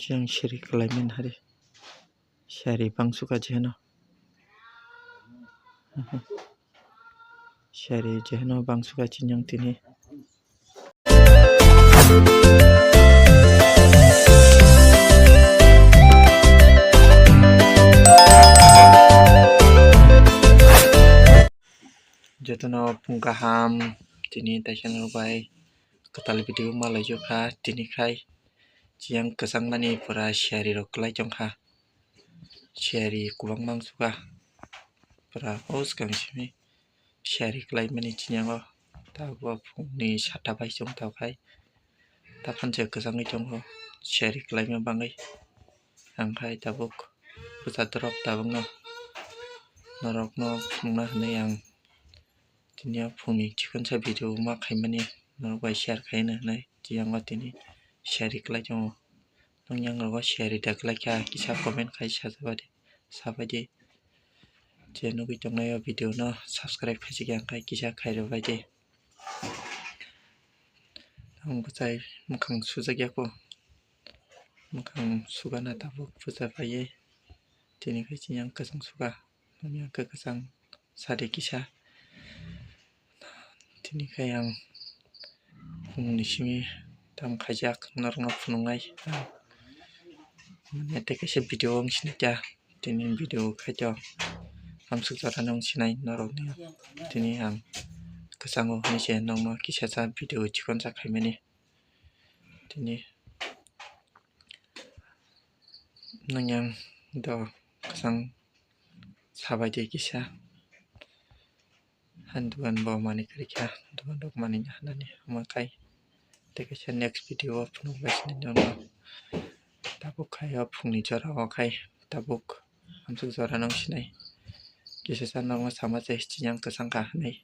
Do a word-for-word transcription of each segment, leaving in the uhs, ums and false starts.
Chiyang seri kwlai mani hari. Seri bangsuka jeheno. Seri jeheno bangsuka chiyang tini. Jotono phung kaham, tini taisa norok bai kwtal video ma laijak kha, tini khai chiyang kwchangmani pura seri rok kwlai tongkha, seri kwbangma wngsuka pura o swkang simi seri kwlai mani chiyang o tabuk phungni sata bai chwng tongkhai. Taphang se kwchangwi tongo, seri kwlaima bagwi. Ang khai tabuk bwsa drop tabukno norokno phunukna hwnwi ang tini o phungni chikonsa video ma khaimani norok bai share khaina hwnwi tiyang o tini seri kwlai tongo. Nwng yang rogo seri da kwlai kha kisa comment khai sajabai di, sabai di. Je nugwi tongnai o video no subscribe khaisike ang khai kisa khairwbai di. Ang bwchai mwkhang sujak ya kho. Mwkhang sugana tabuk bwcha paiwi. Tini khai chini ang kwchang suga. Nini ang kwchang sade kisa. Tini khai ang phungni simi tam khaijak norokno phunuknai. Mane tei kaisa video wng sinai kha. Tini video khaito hamsuk jora nung sinai norokni. Tini ang kwchango hinwi se nokno kisa sa video chikonsa khaimani. Tini nung yang do kwchang sabai di kisa. Han dugan bo mani kwrwi kha, dugan rok mani hanani hwnma khai. Tei kaisa next video o phunuk bai sinai nono. Tabuk khai o phungni jora o khai tabuk hamsuk jora nung sinai. Kisa sa nokno sama se chini ang kwchang kha hinwi.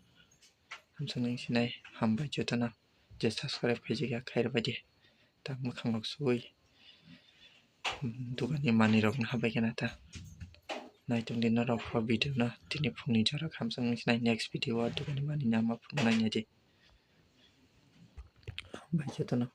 Hamsuk nung sinai hambai jotono je subscribe khaijak ya khairwbai di. Tak mwkhang rok suwi. Dukani manwi rok no habai khe na ta. Naitung di norok o video no tini phungni jora khamsang nung sinai next video o dukani manwi nama phunuknai di. Bai jotono.